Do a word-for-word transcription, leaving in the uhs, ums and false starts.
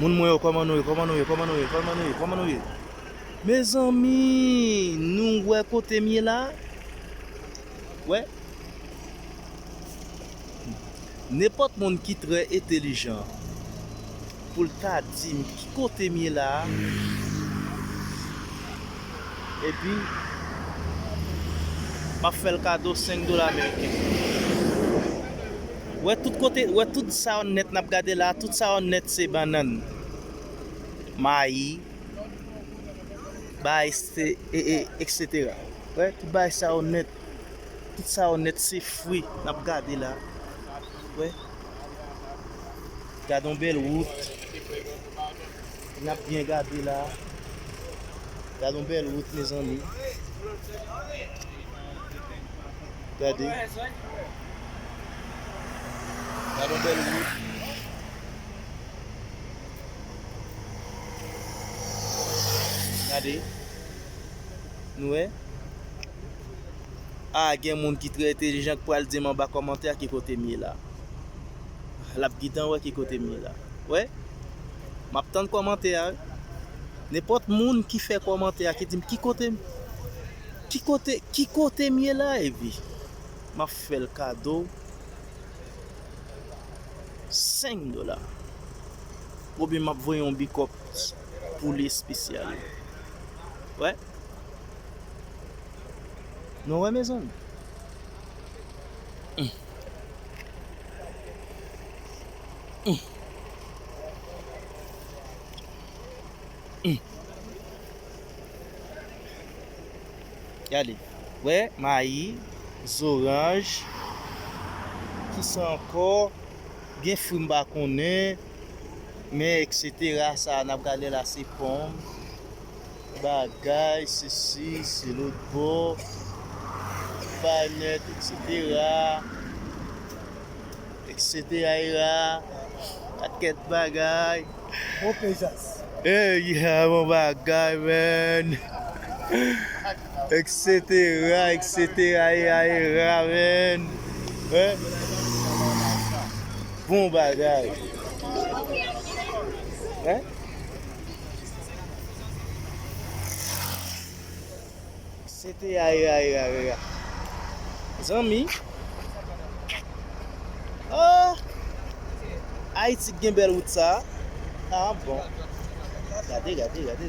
Moun mwen yo, kòman nou ye? Kòman nou ye? Kòman nou ye? Kòman nou ye? Kòman nou ye? Mezanmi, nou wè kote m ye la? Wè. Nenpòt moun ki trè entelijan pou l ta di m ki kote m ye la a, epi m ap fè l kado senk dola ameriken. Wè tout kote, wè tout sa yo nèt n ap gade la, tout sa yo nèt se bannann, mayi, bay se, e, e, etsetera. Wè, tout bagay sa yo nèt, tout sa yo nèt se fwi n ap gade la. Wè, gade yon bèl wout. N ap byen gade la. Gade yon bèl wout, mezanmi. Gade. Gade yon bèl wout. Gade. Nou wè? A, gen moun ki trè entelijan k pral di m anba kòmantè a ki kote m ye la. L ap gentan wè ki kote m ye la. Wè? M ap tann kòmantè a, wi. Nenpòt moun ki fè kòmantè a, ki di m ki kote, ki kote, ki kote m ye la, epi m ap fè l kado senk dola. Oubyen m ap voye yon big up pou li espesyal. Wè. Nou wè, mezanmi? Mm. Mm. Mm. Gade. Wè, mayi, zoranj, kisa ankò? Gen fwi m pa konnen, men etsetera sa n ap gade la se pòm, bagay, sesi, se lòt bò, banèt, etsetera, etsetera, pakèt bagay. Bon peyizaj. Ey, ya, bon bagay, man. Etsetera, etsetera, ya, ya, man. Hein? Bon bagay. Hein? Etsetera, ya, ya, ya. Zanmi. Ah! Ayiti k gen bèl wout sa. Ah, bon. Gade, gade, gade.